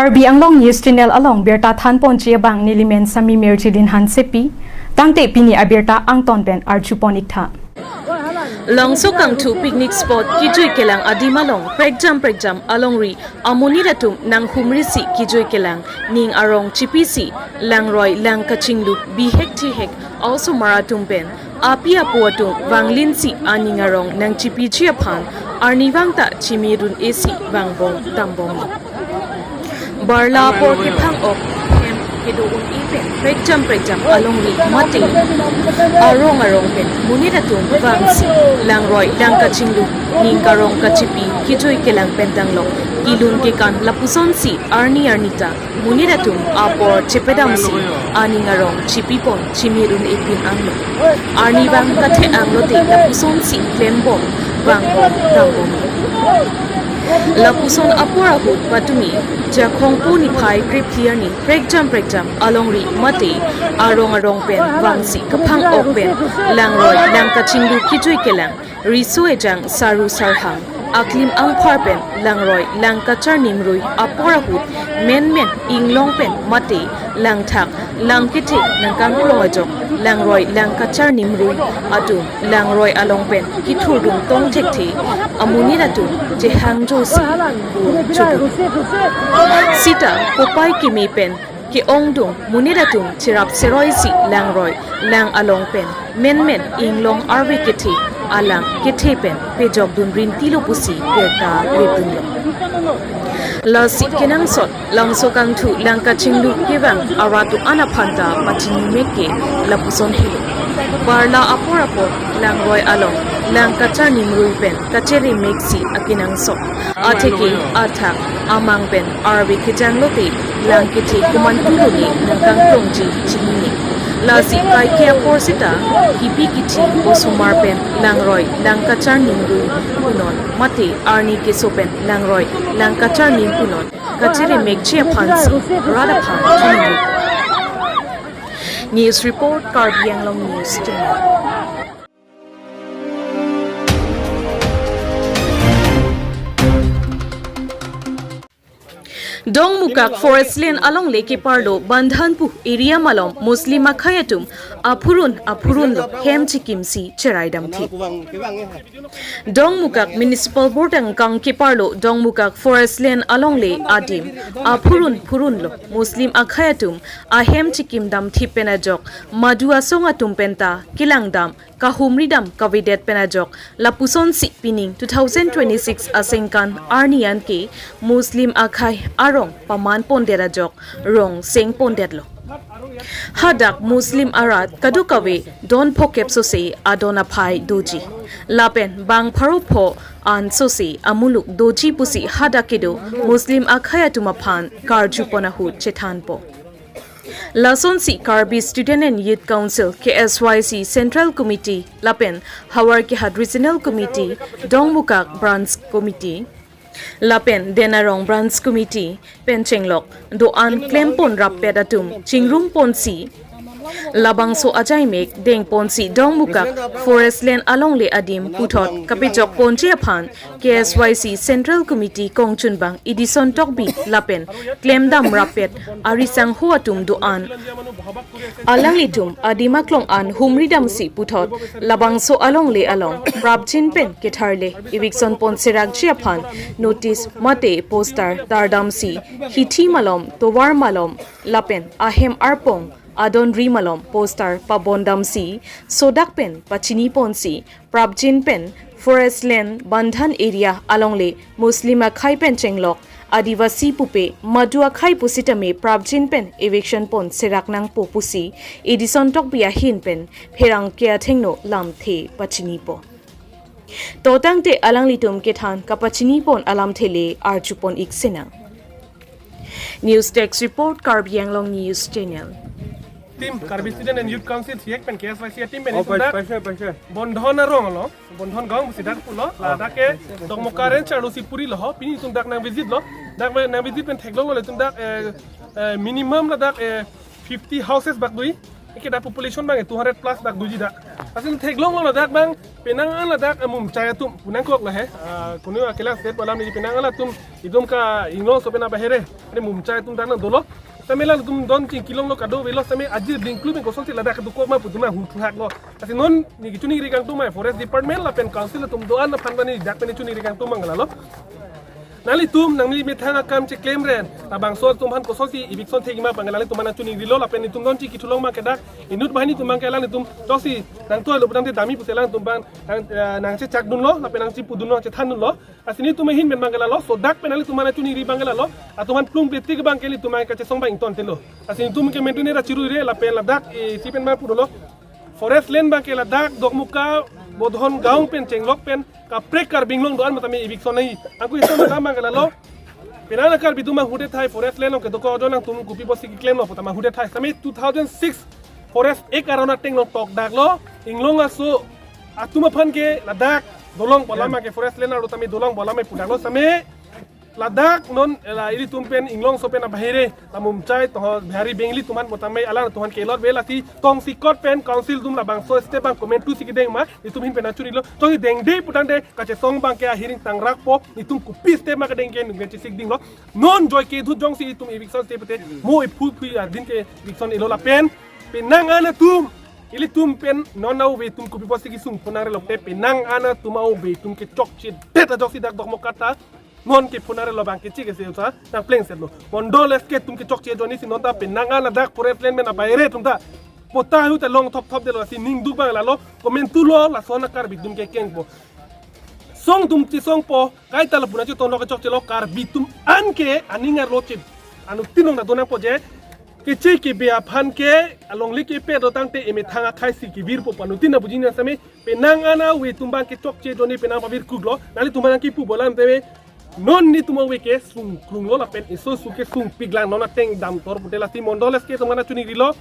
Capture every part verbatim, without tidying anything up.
Karbi Anglong News Channel along birta thanponji abang nelimen Sami Mirjilin Hansepi, tangte pini abirta angton pen arjupon iktha. Langso kangthu picnic spot kejui kelang adim along prekjam prekjam alongri amonit atum nanghumrisi kejui kelang, ning arong chipisi langroi lang kachinglu bihek thihek a-osomar atum pen api apo atum vanglinsi aning arong nangchipiji aphan arnivang ta chimi run-esi vangbom dambom. Barla apor kephang-ok hem kedo un-e pen prekjam prekjam alongri mate arong arong pen monit atum vangsi langroi lang kachinglu ning karong kachipi kejui kelang pen tanglok kelun kekan lapusonsi arni arni ta monit atum apor chepedamsi aning arong chipipon chimi run-e pin anglo. Arnivang kathe anglote lapusonsi klembom vangbom dambom. Lapuson apor ahut patumi Jakhong pu niphai krephi arni prekjam prekjam alongri mate arong arong pen vangsi kephang-ok pen langroi lang kachinglu kejui kelang, riso ejang saru sarhang, aklim angphar pen langroi lang kacharnim rui apor ahut menmen inglong pen mate langthak lang kethe nangkangklong ajok langroi lang kacharnim rui atum langroi along pen kethurdun tong thekthe amonit atum chehangjosi bur chobut. Sita kopai keme pen ke-ongdung monit atum cherap seroisi langroi lang along pen menmen inglong arve kethe alang kethe pen pejokdun rintilo pusi birta repdunlo. Lasi kenangsot langso kangthu lang kachinglu kevang arat do-an aphan ta pachini mek ke lapuson helo. Barla apor apor langroi along lang kacharnim rui pen kachere meksi akenangsot. Atheke athak amang pen arve kejang lote lang kethe komantu lone nangkangklongji chinine. Lasi kaike apor sita kipi kithi osomar pen langroi lang kacharnim rui punon mate arni keso pen langroi lang kacharnim punon kachere mekji aphansi rat aphan chinine. News report, Karbi Anglong News Channel. Dongmukak Forest Land alongle keparlo Bandhan pu area malom Muslim akhai atum aphurun aphurun lo hem chikimsi cherai damthip. Dongmukak Municipal Board angkang keparlo Dongmukak Forest Land alongle adim aphurun phurun lo Muslim akhai atum ahem chikim damthip pen ajok madu asong atum penta kelang dam kahumri dam kavedet pen ajok lapusonsi pining two thousand twenty-six asengkan arni anke Muslim akhai arong paman pondet ajok rong seng pondetlo. Hadak Muslim arat kadokave don phokep sose adon aphai doji. Lapen bang pharo pho an sose amuluk doji pusi hadak kedo Muslim akhai atum aphan karjupon ahut chethanpo. Lasonsi Karbi Student and Youth Council, K S Y C, Central Committee lapen Howraghat Regional Committee, Dongmukak Branch Committee lapen Denarong Branch Committee pen chenglok do-an klempon rappet atum chingrumponsi labangso ajaimek dengponsi Dongmukak Forest Land alongle adim puthot kapejokponji aphan K S Y C Central Committee kongchunbang Edison Tokbi lapen klemdam rappet arisangho atum do-an alanglitum adim aklong an humri damsi puthot labangso alongle along prapjin pen ketharle eviction pon serakji aphan notice mate poster tardamsi hithi malom tovar malom lapen ahem arpong adonri malom poster pabondamsi sodak pen pachiniponsi prapjin pen Forest Land Bandhan area alongle Muslim akhai pen chenglok Adivasi pupe madu akhai pusitame prapjin pen eviction pon serak nangpo pusi Edison Tokbi ahin pen pherangke athengno lamthe pachinipo. To tangte alanglitum kethan kapachinipon alamthe le arjupon iksenang. News Desk Report, Karbi Anglong News Channel. Team Karbi Student and Youth Council, C X pen K S Y C team pen Oh, itum dak paisa, paisa. Bondhon arong lo, Bondhon gaon pusi dak pulo, ladak ke Dongmukak range arlosi puri lo ho, pini itum dak nang visit lo, dak me nang visit pen theklonglo le itum dak, eh, eh, minimum ladak, eh, fifty houses bak dui, eke dak population bang, eh, two hundred plus bak duiji dak. Asin theklonglo ladak abang, penang an ladak amumchai atum, punang kok lahe, ah, kunu akelang state alam ni penang an latum, itum ke Inglongso pen abahere, ani mumchai atum dak nang dolo. Same latum don chingkilonglo kadovelo, same ajir dingklu pen kosonsi ladak dokok ma pu atum ahut thuhaklo. Asin non neli kachiningri kangtung ma forest department lapen council atum do-an aphan bani dak pen chiningri kangtung abang lalo. Nanglitum, nangli methang akam cheklem ren. Labangso atum aphan kosonsi eviction thekji ma abang nanglitum aphan chiningrilo lapen itum don chingki thulong ma ke dak. Inut banghini atum abang ke alanglitum toksi nangtoi lo pudamte dami pusi alanglitum abang nang, eh, nangchechak dunlo lapen nangchipu dunlo, chethan dunlo. Asin itum ahin pen abang ke lalo, so dak pen nanglitum aphan chiningri abang ke lalo. Atum aphan plung pletik abang ke ilitum abang kachesong abang ingtontelo. Asin itum ke mentune ra chirui re lapen ladak, eh, si pen abang pudolo. Forest land abang ke ladak Dokmoka Bodhon Gaon pen chenglok pen kaprek Karbi Anglong do-an matame eviction nai. Angku itum abang ke lalo. Penang la Karbi atum ahut thai forest land along kedo ko do nangtum kopi pusi keklemlo pu atum ahut thai. Same two thousand six Forest Act aron ateng along tokdaklo. Inglong aso atum aphan ke ladak dolong pu alam ke forest land aro tame dolong pu alam pudaklo same. Ladak non la ilitum pen Inglongso pen abahere la mumchai toho Bihari Bengali atum aphan pu atum alang atum aphan kelot ve lasi tongsi kot pen council atum labangso step abang komantu si kedeng ma itum ahin pen achunilo. Tongsi dengde pudamte kachesong abang ke ahiring tangrakpo, itum kopi step ma kedeng ke nungke chesik dinglo. Non joike dut jongsi itum eviction step te mo iphu phu adin ke eviction elo lapen penang an atum, ilitum pen non ave atum kopi pusi kesung phonang re lokte penang an atum ave atum kechokchedet ajoksi dak Dokmoka ta non ke phonang re lo abang ke chik ese usa nang plengsetlo. Mondol S K atum kechokche ajoine si non ta penang an ladak forest land pen abahere atum ta patta ahut ta long thop thop detlo si ning duk abang lalo komantulo lason a Karbi atum kekengpo. Song atum chesongpo kaita lapu nangchetonlo kechokchelo Karbi atum an ke aning arlo che anuttin along ta do nangpo je keche kebe aphan ke alongle kepe do tangte emethang akhai si kevirpo pu anuttin abuji nang same penang an ave atum abang kechokche ajoine penang pavir kuklo nanglitum abang kipu pu alam teme non netum ave kesung krunglo lapen eso su kesung piklang non ateng damtor pute lasi Mondol S K atum aphan chiningrilo.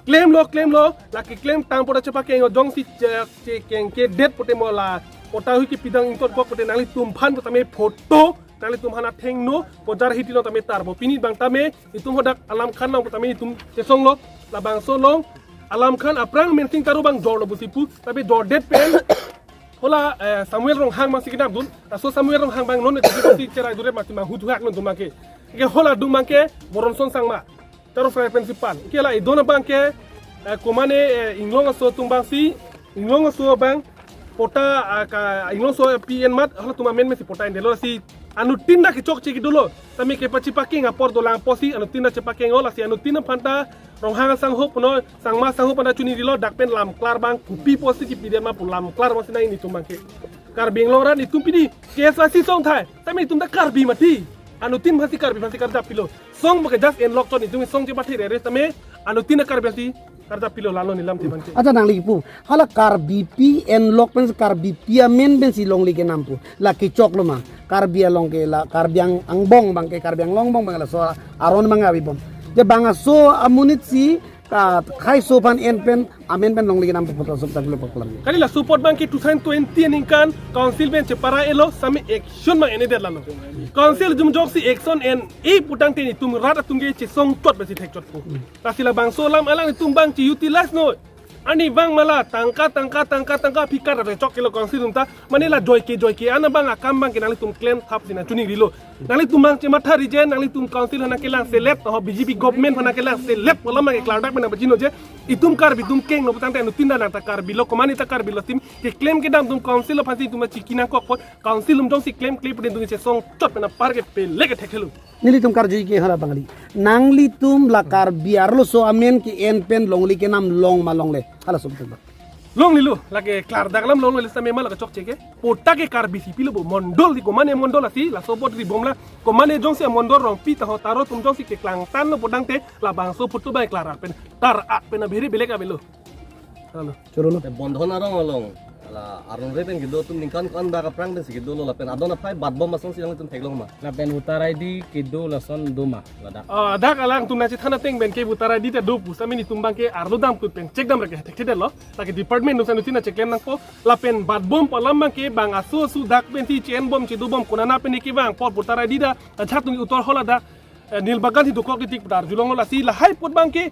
Klemlo, klemlo, la keklem tang pura chepakeng jongsi che, chekeng kedet pute mo la patta ahut kepi dam ingtonkok pute nanglitum aphan pu tame photo nanglitum aphan athengno bojar hiti lo tame tarbo pini abang tame itum hadak Alam Khan along pu tame itum chesonglo labangso along Alam Khan aphrang Mensing Taro abang jorlo pusi pu tame jordet pen hala, eh, Samuel Ronghang abang si kedam dun. Laso Samuel Ronghang abang non itu si cherai dure mati ma hut hak non atum abang ke. Ke hala atum abang ke Boronson Sangma. Taro fry principal. Ke la idon abang ke, eh, komane, eh, Inglong aso atum abang si, Inglong aso abang patta, ah, ka, Inglong aso P N mat, halatum amen mesi patta indelo si, anuttin ta kechokche kedolo. Tame kepachepakeng apor dolang pusi, anuttin ta chepakeng o lasi, anuttin aphan ta, Ronghang asangho punon, Sangma asangho aphan ta chiningrilo, dak pen lamklar abang, kopi pusi kepi det ma pu lamklar abang si nang netum abang ke. Karbi Anglong arat netum pini, K S R C song thai, tame netum ta Karbi mati. Anuttin aphan si Karbi aphan si karjap pilo. Song abang ke just enlok chot netum song chepathir ere tame anuttin a Karbi si karjap pilo lalo nelam ti abang ke. Acha nangli pu. Hala Karbipi enlok pen Karbipi amen pen si longle kenam pu. La kechoklo ma. Karbi along ke la Karbi Ang-, Angbong abang ke Karbi Anglong angbong abang laso aron abang avebom. Je bang aso amonit si ka khaiso aphan en pen amen pen longle kenam pu photo sub tak lo paklam. Kali laso apot abang ke two thousand twenty aningkan council pen chepara elo same action abang en-edet lalo. Council atum jongsi action en-e pu tangte netum rat atum ke chesong chot pen si thek chotpo. Lasi labangso alam alanglitum abang che-utilize noi. Ani abang ma la tangka, tangka, tangka, tangka phikar ave chok kelo council atum ta. Mane la joike, joike an abang akam abang ke nanglitum klem thap si nang chiningrilo. Nanglitum abang chematha rijen, nanglitum council aphan nangkelang selet, ho B J P government aphan nangkelang selet pu alam abang ke klardak pen nangpachino je. Itum Karbi atum kengno pu tangte anuttin ta nang ta Karbi lo, komane ta Karbi lo, tim keklem kedam atum council aphan si itum ta chiki nangkok apot, council atum jongsi klemkle pu netum chesong chot pen apar ke pele ke thek helo. Nelitum karju ke hala abang kali. Nanglitum la Karbi arloso amen ke en pen longle kenam long ma longle. Hala sum tum. Longlelo, lake klardak alam longlelo same ma la kechokche ke. Patta ke Karbi si pilo bo mondol si komane mondol asi, laso apot ribom la. Komane jongsi mondol Rongpi taho Taro atum jongsi keklangtanlo pu tangte labangso apot to bai klar pen. Tar a pen abiri belek avelo. Halo. Choro lo. Te Bondhon arong along. Ala arong re pen kedo atum ningkan ko-an bak aphrang pen si kedolo lapen adon aphai batbom asonsi nanglitum theklong ma. Lapen voter I D kedo lason do ma ladak. Ah, dak alangtum nangchethan ateng pen ke voter I D ta do pu same netum abang ke arlo damkut pen check dam ra ke thekthedetlo. Lake department atum si anuttin ta check klem nangpo. Lapen batbom pu alam abang ke bang aso aso dak pen si che-enbom chedobom konana pen ke bang apor voter I D ta ajat tung utor hala dak, eh, Nilbagan si dokok titik pu ta arjulonglo lasi lahai apot abang ke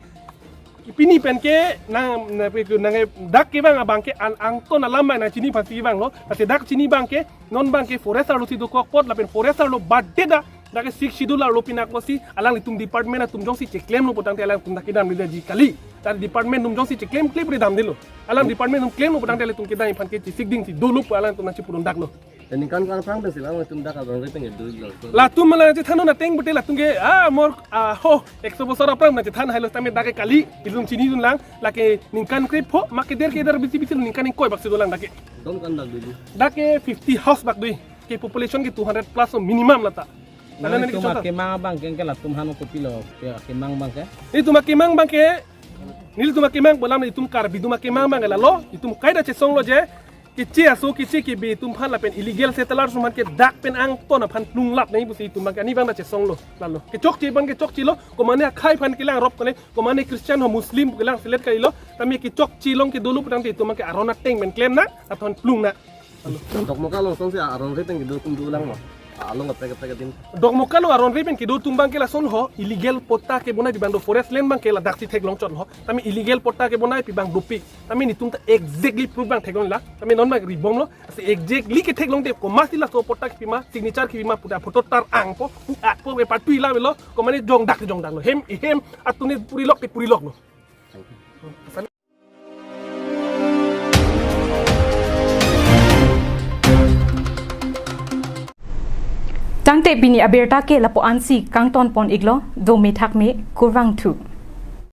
Pini pen ke nang, nang, nang dak kevang abang ke an angton alam bai nangchini aphansi vanglo. Lasi dak chini abang ke non abang ke forest arlo si dokok apot lapen forest arlo badeda dak ke Sixth Schedule arlo pinaklo si alanglitum department atum jongsi cheklemlo putangte alangtum dak kedamdeji kali. Dak department atum jongsi cheklem klemkle damdelo. Alang department atum klemlo putangte alangtum kedam aphan ke chesik ding si dolo pu alangtum nangchipudun daklo. Ningkan kang thang pensi alanglitum dak aron ri pen kedo lang. Latum malang chethan non ateng pute latum ke, ah, mor, ah, ho, ekso bosor aphrang nangchethan hailo tame dak ke kali, ilum chinidun lang, lake ningkan krepho, ma keder keder bisi bisi ningkan ingkoi bak si dolang dak ke. Dom kan dak dulu. Dak ke fifty house bak dui, ke population ke two hundred plus lo minimum lata. Nana nani nelitum kecho ta. Akemang abang ke, ke latum hano kopilo, ke akemang abang ke? Nelitum akemang abang ke, nelitum akemang pu alam nelitum Karbi atum akemang abang ke lalo, itum kaita chesonglo je, keche aso keche kebe atum aphan lapen illegal settlers atum aphan ke dak pen angton aphan plunglap nangji pusi itum abang ke ani abang ta chesonglo lalo. Kechokche abang kechokchelo, komane akhei aphan kelang rop kone, komane Christian ho Muslim kelang selet kalilo, tame kechokche along kedo lo putangte itum abang ke aron ateng pen klem nang, athon plung nang. Dokmoka along songsi aron ri pen kedo atum dolang ma? Along kaprek kaprek adim. Dokmoka along aron ri pen kedo atum abang ke lason ho, illegal patta kebonai pi abang do, forest land abang ke ladak si theklong chot ho. Tame illegal patta kebonai pi abang dopik. Tame nelitum ta exactly proof abang theklong la. Tame non abang ribomlo. Lasi exactly ketheklong te komatsi laso patta kepima, signature kepima puta photo tar angpo, pu atpo ke patui la velo. Komane jongdak jongdaklo. Hem hem atum ne purilok te puriloklo. Tangte pini abirta ke lapu-ansi kangton pon iklo, dome thakme, kurvangthu.